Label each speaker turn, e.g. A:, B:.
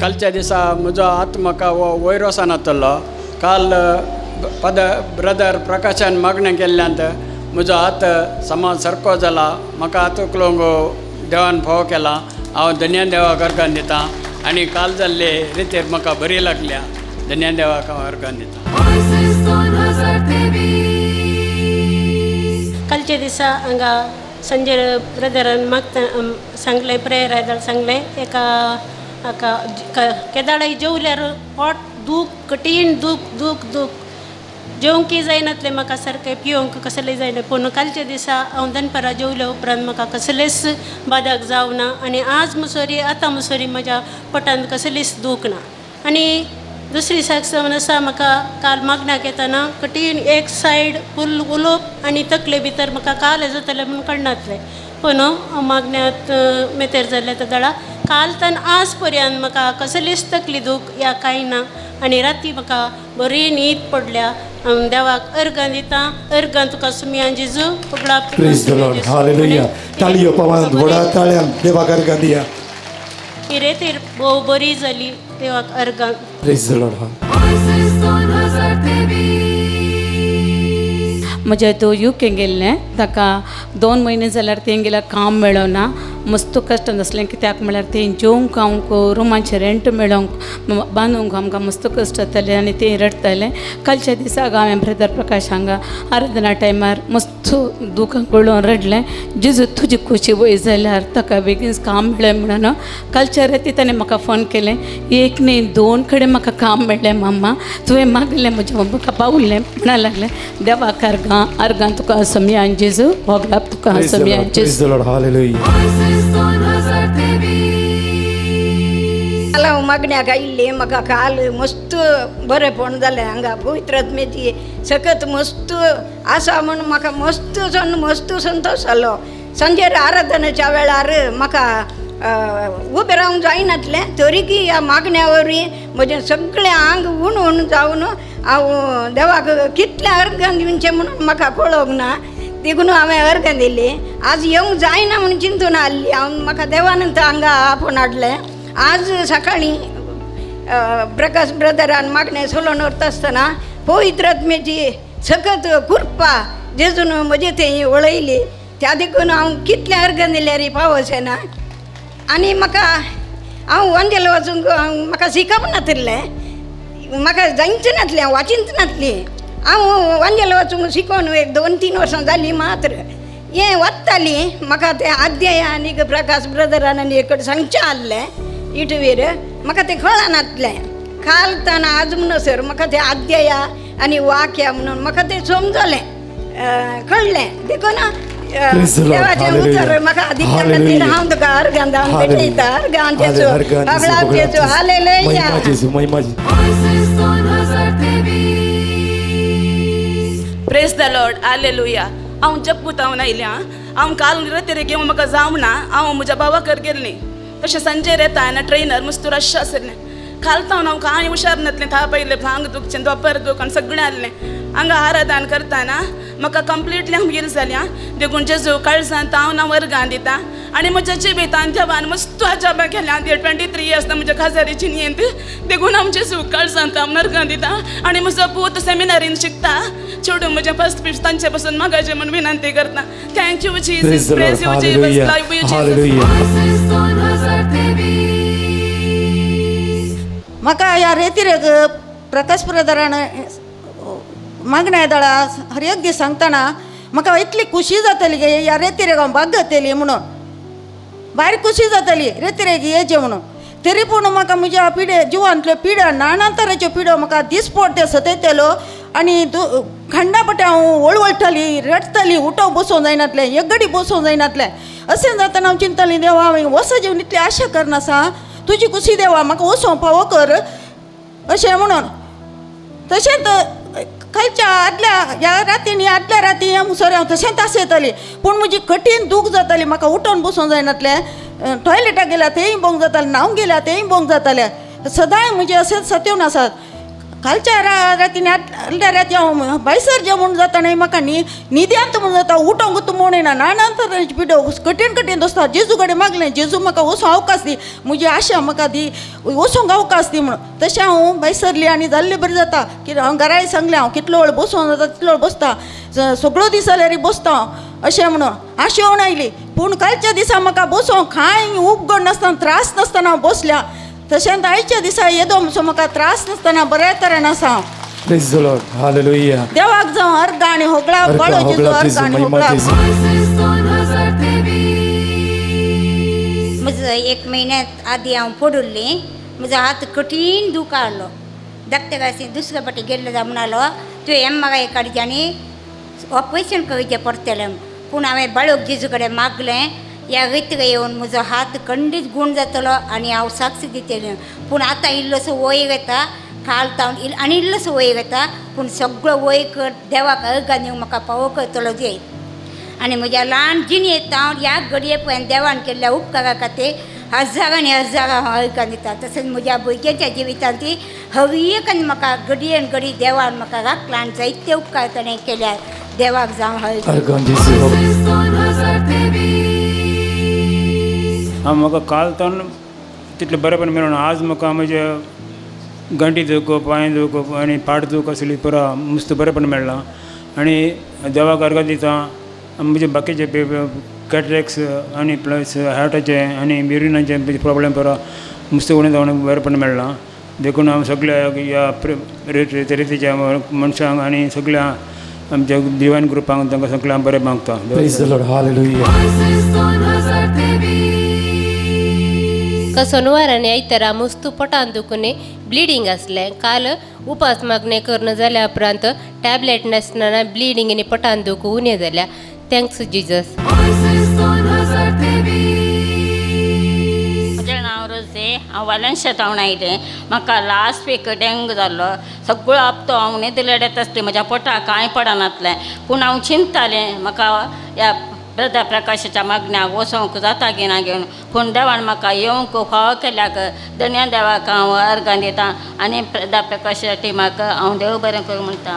A: कालच्या दिसा म्हजो हात म्हाका वयर वचनातलो. काल पद ब्रदर प्रकाशान मागणें केल्ल्यान म्हजो हात समाज सारको जाला. म्हाका हात उखलूंक देवान फावो केला. हांव धन्या देवाक अर्गां दितां आनी काल जाल्ले रितेर म्हाका बरी लागल्या. धन्या देवाक हांव अर्गां दितां.
B: कालच्या दिसा हांगा संजय ब्रदरान मागता सांगलें, प्रेयर आयदल सांगलें. एका हाका केदाळाय जेवल्यार पोट दूख, कठीण दूख दूख दूख, जेवंकय जायनातलें म्हाका सारकें, पिवंक कसलें जायना. पूण कालच्या दिसा हांव दनपारां जेवल्या उपरांत म्हाका कसलेंच बादक जावना आनी आज मुसोरी आतां मुसोरी म्हज्या पोटांत कसलीच दूख ना. आनी दुसरी साक्ष जावन आसा, म्हाका काल मागण्याक येतना कठीण एक सायड फूल उलोवप आनी तकले भितर म्हाका काल जातलें म्हूण कळनातलें. पूण हांव मागण्यांत मेतेर जाल्लें त्या दळा काल तान आज पर्यंत म्हाका कसलीच तकली दूख या कांय ना आनी राती म्हाका बरी न्हीद पडल्या. हांव देवाक अर्गां दितां. अर्गां तुका सुमयान जेजू, उगडाप तुका
C: Praise the
B: सुमयान
C: Lord.
B: जेजू.
C: Hallelujah. ताळयो पवन व्हडा ताळ्यान देवाक अर्गां दिया.
B: ही रेतीर भोव बरी जाली. देवाक अर्गां.
C: Praise the Lord.
D: म्हज्या तो युके गेल्लें, ताका 2 म्हयने जाल्यार तेंगेल्या काम मेळना. मस्त कश्ट नासलें, कित्याक म्हळ्यार तें जेवंक खावंक रुमाचें रेंट मेळोंक बांदूंक आमकां मस्त कश्ट जातालें आनी तें रडटालें. कालच्या दिसा हांवें ब्रदर प्रकाश हांगा आराधना टायमार मस्त दुकां गळोवन रडलें. जेजू तुजी खुशी वय जाल्यार ताका बेगीन काम मेळ्ळें म्हणून कालच्या राती ताणें म्हाका फोन केलें. एक न्ही 2 कडेन म्हाका काम मेळ्ळें मामा, तुवें मागलें म्हजें म्हाका पावलें म्हणा लागलें. देवाक अर्गां अर्गां तुका समियान जेजू, होगडाप तुका
C: Praise the
D: समियान
C: Lord. Praise
D: जेजू.
C: the Lord. Hallelujah.
E: काल हांव मागण्याक आयिल्ली. म्हाका काल मस्त बरेंपण जालें. हांगा पवित्र आत्म्याची सकत मस्त आसा म्हूण म्हाका मस्त मस्त संतोश जालो. सांजेर आराधनेच्या वेळार म्हाका उबें रावंक जायनातलें, तरीकय ह्या मागण्या वरवीं म्हजें सगळें आंग उण उण जावन हांव देवाक कितलें अर्गां दिवचें म्हणून म्हाका कळोंक ना. देखून हांवें अर्गां दिली. आज येवंक जायना म्हूण चिंतून आसली हांव. म्हाका देवान हांगा आपोवन हाडलें. आज सकाळीं प्रकाश ब्रदरान मागणें सोलोवन व्हरता आसतना पवित्र आत्म्याची सकत कृपा जेजून म्हजे थंय वळयली. त्या देखून हांव कितलें अर्गां दिल्यार पावस ना. आनी म्हाका हांव वंजेल वचूंक म्हाका शिकप नातिल्लें, म्हाका जायच नासलें, हांव वाचींच नासली. हांव वंजेल वचूंक शिकोवन एक 2-3 वर्सां जालीं मात्र हें वत्ताली. म्हाका तें आद्याय आनी प्रकाश ब्रदरान आनी एक सांगचें आहलें युट्यूबेर, म्हाका तें कळनातलें. काल तान आज म्हणसर म्हाका तें आद्याया आनी वाक्या म्हणून म्हाका तें समजलें, कळ्ळें. देखून
C: Praise the Lord.
E: देवाचें
C: Hallelujah.
E: उतर म्हाका दिल्ल्या खातीर
C: Hallelujah.
E: हांव तुका अर्गां जावन भेटयता. अर्गां जेजू,
C: अर्गां जेजू,
E: अगळाप जेजू, हालेलुया.
C: महिमा जेजू, महिमा जेजू.
F: प्रेज the Lord, hallelujah. हांव जप्पू तावन आयल्या. हांव काल रातीर घेवन म्हाका जावना. हांव म्हज्या भावाकर गेल्ली. तशें संजय येता ना ट्रेनर मस्त रश आसलें. काल तावन हांव कांय हुशार नासलें. थाप आयलें, आंग दुखचें, दोपर दूख आनी सगळें आहलें. हांगा आराधन करतना म्हाका कंप्लिटली हांव हील जाल्या. देखून जेजू काळजांत हांव हांव वर्गां दिता आनी म्हज्या जिवितान देवान मस्त अजाबां केल्या. 23 इयर्स म्हज्या खाजारीची नियंत. देखून हांव जेजू काळजांत हांव नर्गां दिता आनी म्हजो पूत सेमिनारीन शिकता. चेडूं म्हजें फर्स्ट फिफ्थ तांचे पासून मागाचें म्हूण विनंती करता. Thank you
C: Praise
F: Jesus,
C: the Lord.
F: Praise you Jesus,
C: Hallelujah.
F: Love you Jesus.
C: Hallelujah.
G: म्हाका ह्या रेतीरेक प्रकाश ब्रदरान मागण्या दळा हर एक दीस सांगतना म्हाका इतली खुशी जातली गे ह्या रेतीरेक हांव भाग घेतली म्हणून. भायर खुशी जातली रेतीरेक येचें म्हणून. तरी पूण म्हाका म्हज्या पिडे जिवांतल्यो पिड्यो नाना तरेच्यो पिड्यो म्हाका दिसपट ते सतयतलो आनी खंडा पटे हांव वळवळटाली, रडटाली, उठोवंक बसोवंक जायनातलें, एक घडी बसोवंक जायनातलें. अशें जातना हांव चिंतताली, देवा हांवें वस जेवन इतली आशा करनासा, तुजी खुशी देवा म्हाका वचोंक फावो कर अशें म्हणून. तशेंच कालच्या आदल्या ह्या रातीन ह्या आदल्या राती ह्या मुसर हांव तशेंच आसयताली. पूण म्हजी कठीण दूख जाताली, म्हाका उठोवन बसोवंक जायनातलें. टॉयलेटाक गेल्यार तेंय बोंग जातालें, न्हावंक गेल्यार तेंय बोंग जातालें. सदांय म्हजें अशेंच सतेवन आसात. कालच्या रातीन अर्द्या राती हांव भायसर जेवण जाता न्ही म्हाका न्ही न्हिद्यांत म्हूण जाता उठोंक तूं म्हूण येना नानंतर पिडो कठीण कठीण दोस्ता जेजू कडेन मागलें जेजू म्हाका वचूंक अवकाश दी म्हजी आशा म्हाका दी वचूंक अवकाश दी म्हणून तशें हांव भायसरली आनी जाल्लें बरें जाता कितें हांव घराय सांगलें हांव कितलो वेळ बसोंक जाता तितलो वेळ बसता सगळो दीस जाल्यार बसता हांव अशें म्हणून आशेवन आयली पूण कालच्या दिसा म्हाका बसोंक कांय उपगण नासतना त्रास नासतना हांव बसल्या तशेंच आयच्या दिसा येदो सो म्हाका त्रास नासतना बऱ्या तरेन आसा हांव.
C: Praise the Lord. Hallelujah.
G: देवाक जावं अर्गां आनी होगळा
C: अर्गां,
G: बळो जेजू
C: होगळा
G: अर्गां
C: जेजू,
G: आनी
C: महिमा
G: होगळा.
C: जेजू.
E: म्हजो एक म्हयन्यात आदी हांव पडिल्लें म्हजो हात कठीण दुखारलो धाकटे दुसरे फाटी गेल्लो जावन म्हणालो तुवें एम काडची आनी ऑपरेशन करचें पडटलें पूण हांवें बाळक जेजू कडेन मागलें ह्या रयतक येवन म्हजो हात खंडीत गूण जातलो आनी हांव साक्ष दितलें पूण आतां इल्लोसो वयर येता काल तावन आनी इल्लोसो वयर येता पूण सगळो वयर कर देवाक अर्गां दिवंक म्हाका पावो करतलो जे आनी म्हज्या ल्हान जिणेंत हांव ह्या घडये पर्यंत देवान केल्ल्या उपकारा खातीर हजारांनी हजारां हांव अर्गां दिता तशेंच म्हज्या भुरग्यांच्या जिवितांत ती हर एक आनी म्हाका घडयेन घडी देवान म्हाका राखला आनी जायते उपकार ताणें केल्यात देवाक जावं हर
C: अर्गां जेजू.
H: हांव म्हाका काल तावन तितलें बरेंपण मेळून आज म्हाका म्हजें गांठी दुखप पांय दुखप आनी फाट दूख आसली पुरा मस्त बरेंपण मेळ्ळां आनी देवाक अर्गां दिता म्हजे बाकीचे कॅटरेक्स आनी प्लस हार्टाचे आनी युरिनाचे प्रोब्लेम पुरा मस्त उणें जावन बरेंपण मेळ्ळां देखून हांव सगळ्या ह्या रितीच्या मनशांक आनी सगळ्या आमच्या दिवान ग्रुपांक तांकां सगळ्यांक बरें मागता.
C: Praise the Lord. Hallelujah.
I: Sonwar आनी आयतारा मुस्तू पोटान दुखून ब्लिडींग आसलें काल उपास मागणें करून जाल्या उपरांत टॅबलेट नासतना ब्लिडींग आनी पोटान दुखू उणें जाल्या. Thanks Jesus.
J: म्हजें नांव रोजे हांव वालेन्शा तावन आयलें म्हाका लास्ट वीक डेंगू जाल्लो सगळो हप्तो हांव न्हिद लडत आसलें म्हज्या पोटाक कांय पडनासलें पूण हांव चिंततालें म्हाका ह्या ब्रदर प्रकाशाच्या मागण्याक वचोंक जाता की ना घेवन पूण देवान म्हाका येवंक फावो केल्याक धन्या देवाक हांव अर्गां दिता आनी ब्रदर प्रकाशाच्या टिमाक हांव देव बरें करूं म्हणटा.